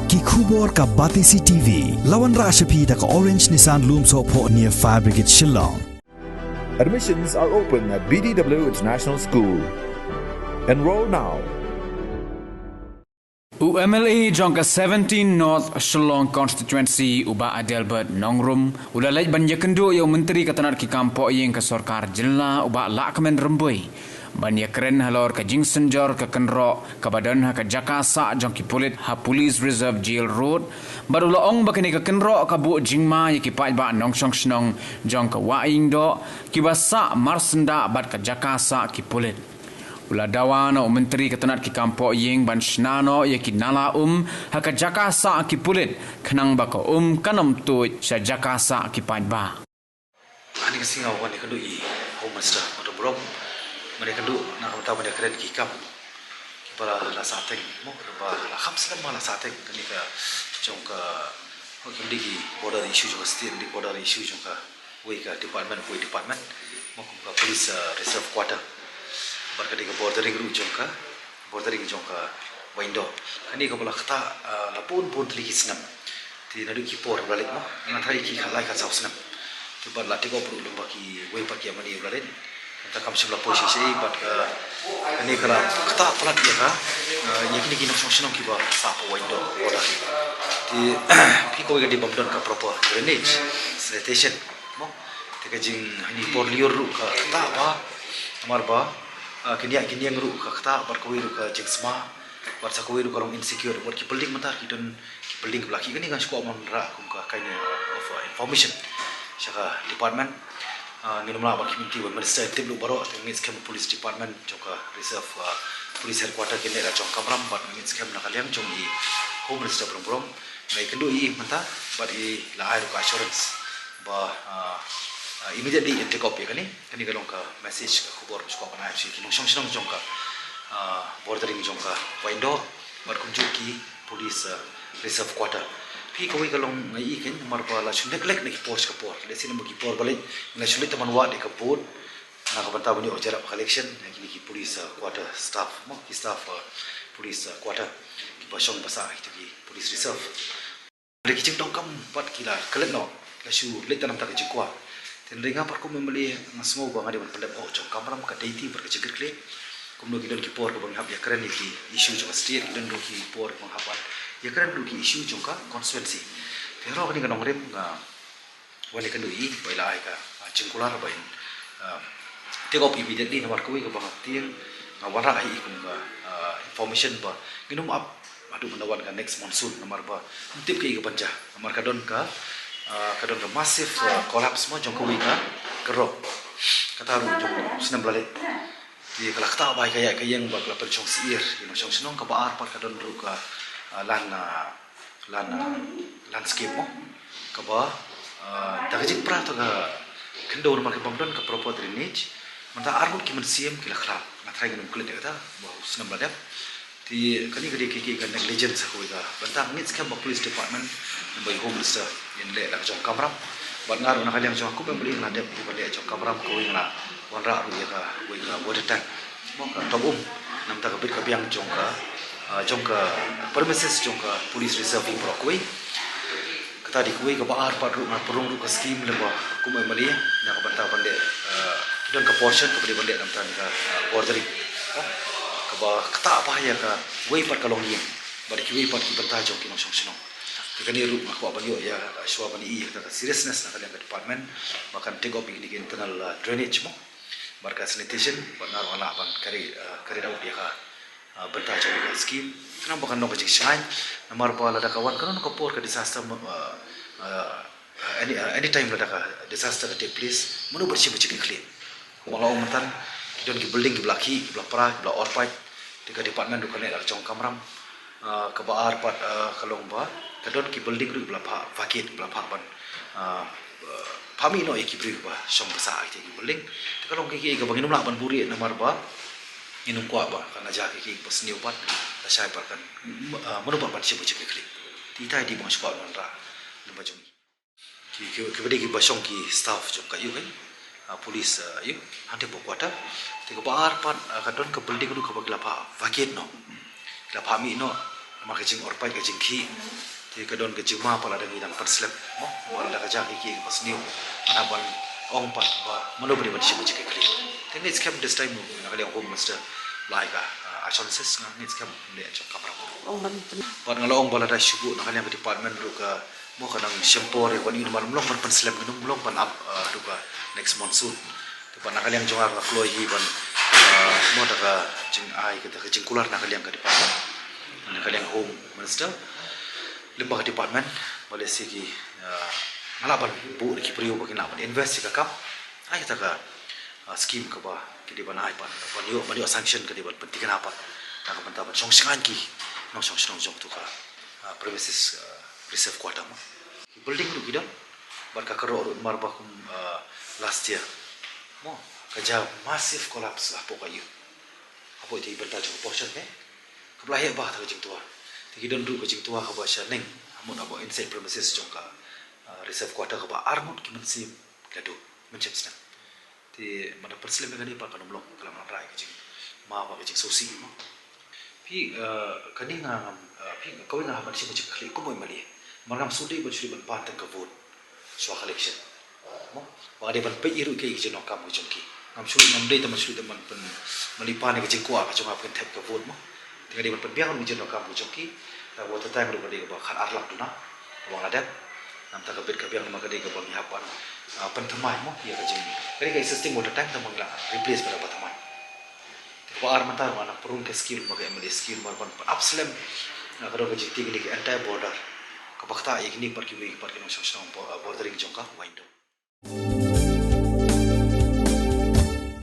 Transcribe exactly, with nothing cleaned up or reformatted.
Ki khubor ka Batesi T V. La wanrah sha phi da ka Orange Nissan Lumsohphoh near Fire Brigade Shillong. Admissions are open at B D W International School. Enroll now. U M L A jong ka seventeen North Shillong Constituency, u Bah Adelbert Nongrum, u la leit ban ïakynduh ïa u Myntri ka tnat ki kam poh ïing ka sorkar jylla, u Bah Lahkmen Rymbui, ban ïakren halor ka jingsynjor ka kynroh kaba don ha ka jaka sah jong ki pulit ha Police Reserve Jail Road, bad u la ong ba kane ka kynroh ka buh jingma ïa ki paidbah nongshong shnong jong ka Wah Ïingdoh kiba sah marsyndah bad ka jaka sah ki pulit. U la dawa na u Myntri ka tnat ki kam poh ïing ban shna noh ïa ki nala um ha ka jaka sah ki pulit, khnang ba ka um kan ym tuid sha jaka sah ki paidbah. Ani ka sngi nga wan ïakynduh i Home Minister Bah Nongrum. Nga ïakynduh na ka bynta ban ïakren ki kam kiba la, la sah teng, mo, ba la kham slem ba la sah teng, kane ka jong ka, oh, kim dei ki border issue jong ka state, dei border issue jong ka wei ka department, wei department, mo, kum ka police, uh, reserve quarter. Bad ka dei ka bordering ruh jong ka, bordering jong ka Wah Ïingdoh. Kane kaba la ktah, uh, la bun bun tylli ki snem. Te naduh ki por ba la leit, mo, nga tharai ki khatlai khatsaw snem. Te bad la take up ruh lyngba kiwei pat ki M L A ba la leit. Te kam shym la poi shisha bad ka, kane ka la ktah palat ïa ka, uh, ïa kine ki nongshong shnong kiba sah hapoh Wah Ïingdoh border. Te phi, kawei ka dei bym don ka proper drainage, sanitation, mo. Te ka jing, ha kine por lyiur ruh ka ktah bha, namar ba, ah, ki niah ki niang ruh ka ktah, bad kawei ruh ka jingsma, bad sa kawei ruh ka long insecure, bad ki building mynta ki don ki building ba la khih. Kane nga shu kwah ban wanrah kum ka kind of, uh, information sha ka department. Ah, ngin ym lah ban khmih, te u Minister un tip ruh baroh, te nga ngeit skhem police department jong ka reserve, ah, police headquarter kin leh la jong kamram, bad nga ngeit skhem na ka liang jong i Home Minister Bah Nongrum, nga ïakynduh ïa i mynta, bad i la ai ruh ka assurance ba, ah, ah, immediately in take up ïa kane. Kane ka long ka message, ka khubor ba shu kwah ban ai sha ki nongshong shnong jong ka, ah, bordering jong ka Wah Ïingdoh, bad kumjuh ki police, ah, reserve quarter. Phi, kawei ka long, nga ïohi kein, namar ba la shu neglect na ki por sha ka por. Lehse namar ki por ba leit, la shu leit tang ban wad ïa ka vote na ka bynta ban ïoh jurip election, ïa kine ki police, ah, quarter staff, mo, ki staff, ah, police, ah, quarter, kiba shong ba sah ha kito ki police reserve. Hynrei ki jingdonkam pat ki la klet noh, la shu leit tang namar ka jingkwah. Te hynrei nga pat kum u M L A nga sngew ba nga dei ban pyndep hok jong kamram, ka dei te bad ka jingkitkhlieh. Kumno ki don ki por kaba ngi hap ïakren ïa ki issue jong ka state, ki don ruh ki por kaba ngi hap ban ïakren ruh ki issue jong ka constituency. Te halor kane ka nongrim nga wan ïakynduh ïa i ba i la ai ka, ah, jingkular ba in, ah, take up immediately, namar kawei kaba nga tieng, nga wanrah ïa i kum ka, ah, information ba ngin ym ap haduh mynta wan ka next monsoon, namar ba ym tip kaei kaban jia, namar ka don ka, ah, ka don ka massive, ah, collapse, mo, jong kawei ka, ka rock. Kata ruh jong u snem ba la leit. Te ka la ktah bha ïa ka ïaid ka ïeng bad ka la pynshong syiar ïa ki nongshong shnong. Kaba ar pat ka don ruh ka, ah, land, ah, land, ah, landscape, mo, kaba, ah, da ka jingpra, da ka khyndew, namar ka bym don ka proper drainage. Mynta ar ngut ki mynsiem ki la khlad. Nga tharai ngin ym klet ïa kata ba u snem ba la dep. Te kane ka dei ka, ka, ka negligence ha kawei ka bynta. Nga ngeit skhem ba police department, ba i Home Minister, in leh la ka jong kamram. Bad nga ruh na ka liang jong nga kum u M L A nga la dep ban leh la ka jong kamram, kawei nga la wanrah ruh ïa kawei ka water tank, mo, ka top um, namar ka bit ka biang jong ka, ah, jong ka premises jong ka police reserve baroh kawei. Kata dei kawei. Kaba ar pat ruh nga pynrung ruh ka scheme lyngba kum u M L A na ka bynta ban leh, ah, ki don ka portion kaba dei ban leh namar ka, ah, bordering, mo, kaba ktah bha ïa kawei pat ka longïing bad kiwei pat ki bynta jong ki nongshong shnong. Te kane ruh nga kwah ban ïoh ïa, ah, shuwa ban ïohi ïa kata ka seriousness na ka liang ka department ba kan take up ïa kine ki internal, ah, drainage, mo, bad ka sanitation, bad nga ruh nga lah ban carry, ah, carry out ïa ka, ah, bynta jong ka scheme. Khnang ba kan long ka jingshngaiñ, namar ba lada ka wan kano kano ka por ka disaster, ah, ah, any, ah, anytime lada ka disaster ka take place, mano ba shim ka jingkitkhlieh? Kumba nga la ong mynta, ki don ki building kiba la khih, kiba la pra, kiba la or paid. Te ka department ruh kan leh la ka jong kamram. Ah, kaba ar pat, ah, ka long ba ka don ki building ruh kiba la phah vacate, kiba la phah ban, ah, ah, phah mih noh ïa ki briew ba shong ba sah ha kita ki building. Te ka long kaei kaei kaba ngin ym lah ban buhrieh namar ba ngin ym kwah ba kan la jia kaei kaei kaba sniew pat, lashai pat kan, ah, mano pat ban shim ka jingkitkhlieh. Te ita i dei ba nga shu kwah ban wanrah lyngba jong i. Ki, ki, kiba dei kiba shong ki staff jong ka, ïoh, eh, ah, police, ah, ïoh, hangtei hapoh quarter. Te kaba ar pat, ah, ka don ka building ruh kaba ki la phah vacate noh, ki la phah mih noh. Namar ka jingorpait ka jingkhih, te ka don ka jingma pat lada ngi dang pynslem, mo, ba lada ka jia ka khih kaba sniew, ngan hap ban ong pat ba mano ba dei ban shim ka jingkitkhlieh. Te ngeit skhem this time na ka liang Home Minister la ai ka, ah, assurances, nga ngeit skhem ym leh jong ka kamram. Ong ban pyn- Bad nga la ong ba lada shu buh na ka liang ka department ruh ka, mo, ka dang shem por ïa ban ïoh, namar ym long ban pynslem, ym long ban ap, ah, haduh ka next monsoon. Te bad na ka liang jong nga nga kloi hi ban, ah, mo, da ka jingai kata ka jingkular na ka liang ka department, na ka liang Home Minister, lyngba ka department, ba lehse ki, ah, nga lah ban buh da ki briew ba kin lah ban invest ïa ka kam. Ai kata ka, ah, scheme kaba ki dei ban ai pat, ban ïoh, ban ïoh sanction ka dei ban pynthikna pat na ka bynta ban shong shngaiñ ki nongshong shnong jong tu ka, ah, premises, ah, reserve quarter, mo. Ki building ruh ki don, bad ka kyrdoh ruh namar ba kum, ah, last year, mo, ka jia massive collapse hapoh ka ïing, hapoh ita i bynta jong ka portion, eh. Kaba la heh bha kata ka jingtwa. Te ki don ruh ka jingtwa kaba sha neng, ha mut hapoh inside premises jong ka, ah, reserve quarter kaba arngut ki mynsiem ki la duh mynshem snem. Te mada pynslem ïa kane pat kan ym long, ka la wanrah ïa ka jingma bad ka jingsngewsih, mo. Phi, eh, kane nga ngam, eh, phi, kawei nga hap ban shim ka jingkitkhlieh kum u MLA. Namar ngam shu dei ban shu dei ban pan tang ka vote shuwa ka election, mo. Ba nga dei ban peit ïa ruh ïa ki jingdonkam ka jong ki. Ngam shu, ngam dei tang ban shu dei ban pyn, ban leit pan ïa ka jingkwah ka jong nga ba kin thep ka vote, mo. Te nga dei ban pynbiang ruh ïa ki jingdonkam ka jong ki. Te ka water tank ruh ka dei kaba khatar lak duna kaba nga la dep. Namar ka bit ka biang namar ka dei kaba ngi hap ban, ah, pynthymmai, mo, ïa ka jing, ka dei ka existing water tank, tang ba ngi la replace bad kaba thymmai. Te kaba ar mynta ruh nga nang pynrung ka scheme, ba ka MLA scheme, ba ban pyn-ap slem, ah, ka dei ka jingtei kine ki entire border, kaba ktah ïa kine pat kiwei pat ki nongshong shnong bo-, ah, bordering jong ka Wahindong.